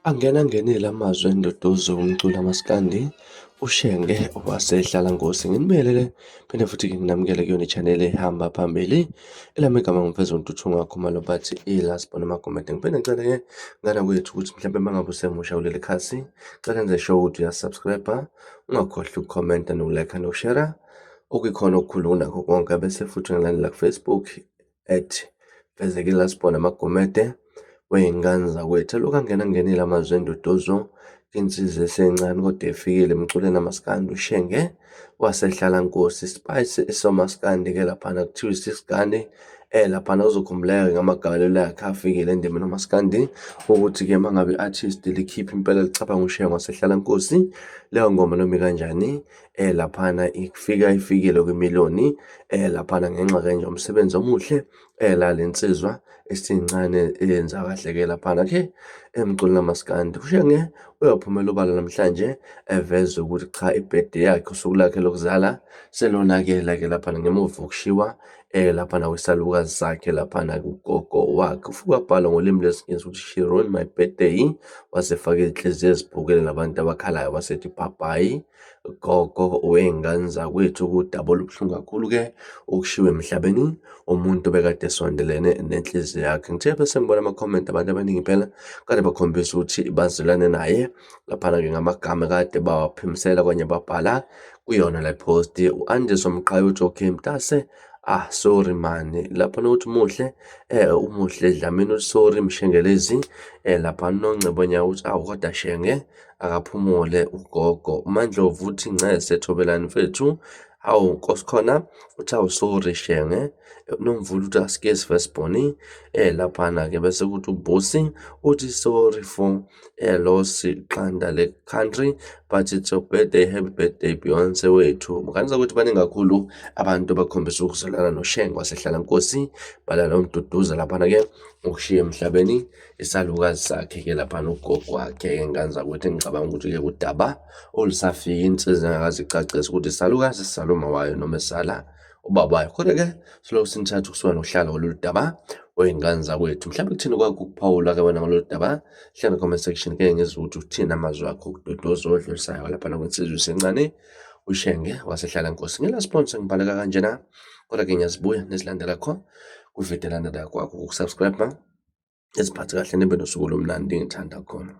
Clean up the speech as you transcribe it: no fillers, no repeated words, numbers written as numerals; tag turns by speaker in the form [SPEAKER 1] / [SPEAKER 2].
[SPEAKER 1] Angena angenile amazwi enduduzo kumculi kamaskandi uShenge waseHlalankosi. Nginibingelele phinde futhi-ke nginamukele kuyona i-channel ehamba phambili. Elami igama nguMfezi Ntuthunga Khumalo bathi i-last born amakomede. Ngiphinde ngicele-ke ngana kwethu ukuthi mhlawumbe uma ngabe usemusha kuleli khasi, cela enze sure ukuthi uyasubscribe, ungakhohlwa ukukhomenta nokulike nokushera okuyikhona okukhulu kunakho konke bese futhi ungilandela ku-Facebook at Fezekile Lasibona Magumede wey'ngane zakwethu. Elokhu angena angenile amazwi enduduzo insizwa esencane kodwa efikile emculweni amaskandi uShenge waseHlalankosi Spice somaskandi-ke laphana kuthiwa isisigandi laphana uzokhumbuleka ngamagalelo akhe afikile endimeni umaskandi ukuthi-ke uma ngabe i-artist likhipha impela licabanga uShenge waseHlalankosi leyo ngoma noma ikanjani laphana ifika ifikile kwimiliyoni laphana ngenxa ke nje umsebenzi omuhle la le nsizwa esincane eyenza kahle ke laphana ke emculweni kamaskandi. UShenge uyophumela obala namhlanje eveze ukuthi cha ibhede yakhe usuku lakhe lokuzala selonakele ke laphana ngemuva kokushiwa laphana kwisalukazi sakhe laphana kugogo wakhe. Ufike wabhala ngolimi lwesiNgisi ukuthi she ruined my birthday wasefaka izinhliziyo ezibhukile nabantu abakhalayo wasethi bye bye. Gogo wey'ngane zakwethu kudaba olubuhlungu kakhulu-ke ukushiwa emhlabeni umuntu obekade esondelene nenhliziyo yakhe. Ngithe bese ngibona ama-comment abantu abaningi impela kade bakhombisa ukuthi bazwelane naye laphana-ke ngamagama kade bawaphimisela okanye babhala kuyona le post. U-Andiswa Mqhayi uthi okay mntase, ah sorry mani laphana uthi muhle umuhle Dlamini uthi sorry Mshengelezi laphana uNongcebo Nyawo uthi awu kodwa Shenge akaphumule ugogo. UMaNdlovu uthi ncese Thobelani mfethu. Hawu Nkosikhona uthi awu sorry Shenge. Nomvula uthi asikezi first born. Laphana-ke bese kuthi uBusi uthi sorry for loss iqanda le country but it's your birthday, happy birthday Beyonce wethu. Mkanisa ukuthi baningi kakhulu abantu abakhombisa ukuzwelana noShenge waseHlalankosi balala umduduza laphana-ke ukushiya emhlabeni isalukazi sakhe-ke laphana ugogo wakhe-ke ngane zakwethu engicabanga ukuthi-ke udaba olusafika insizwa engakaze icacise ukuthi isalukazi sisaluma wayo noma esala ubaba wayo. Kodwa-ke silokhu sinithatha ukusuka nokuhlala kulolu daba wey'ngane zakwethu. Mhlawumbe kuthini kwakho ukuphawula-ke wena ngalolu daba? Hlala comment section ke ngizwe ukuthi uthini amazwi akho okududuza odlulisayo laphana kwinsizwa esencane uShenge wasehlala Nkosi. Ngela sponsor ngibhaleka kanjena kodwa-ke ngiyazibuya nezilandela kho kwividiyo elandelayo kwakho ukusubscribe. Niziphathe kahle nibe nosuku olumnandi ngithanda khona.